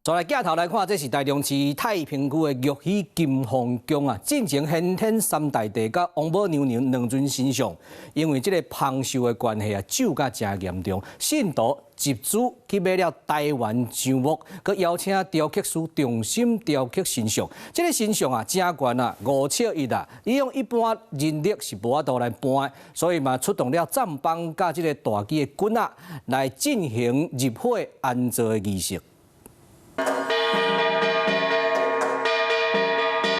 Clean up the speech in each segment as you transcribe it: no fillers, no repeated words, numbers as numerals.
再來鏡頭來看，這是台中市太平區的玉喜金鳳宮啊。進前玄天三大帝佮王母娘娘兩尊神像，因為這个芳壽的關係啊，蛀甲誠嚴重，信徒集資去買了台灣樟木，閣邀請雕刻師重新雕刻神像。這个神像啊，誠懸啊，5尺1啊，以用一般人力是無法度來搬，所以嘛出動了棧幫佮這个大支的棍仔來進行入火安座的儀式。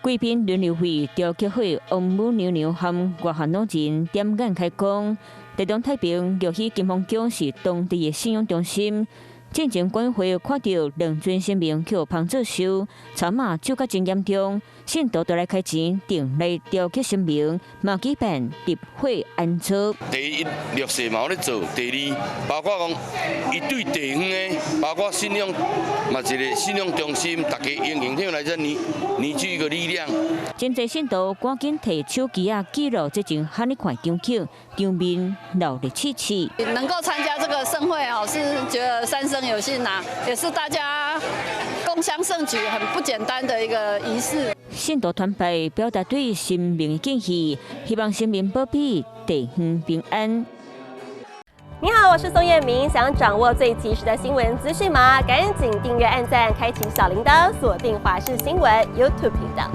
貴賓輪流為雕刻好王母娘娘和外漢老人點眼開光。台中太平玉喜金鳳宮是當地的信仰中心。進前管委會看著兩尊神明予芳做壽，草馬蛀甲真嚴重，信徒就來開錢訂來雕刻神明，嘛舉辦入火安座。第一，綠色嘛有咧做；第二，包括講伊對地方的，包括信仰，嘛一个信仰中心，大家用影響來這凝凝聚一個力量。真濟信徒趕緊提手機仔記錄這陣哈呢款場景，場面熱鬧刺刺。能夠參加這個盛會哦，是覺得三生有幸啊，也是大家共襄盛舉，很不簡單的一個儀式。信徒團拜表達對神明的敬意，希望神明保庇地方平安。你好，我是宋燕明，想掌握最及時的新聞資訊嗎？趕緊訂閱、按讚、開啟小鈴鐺，鎖定華視新聞 YouTube 頻道。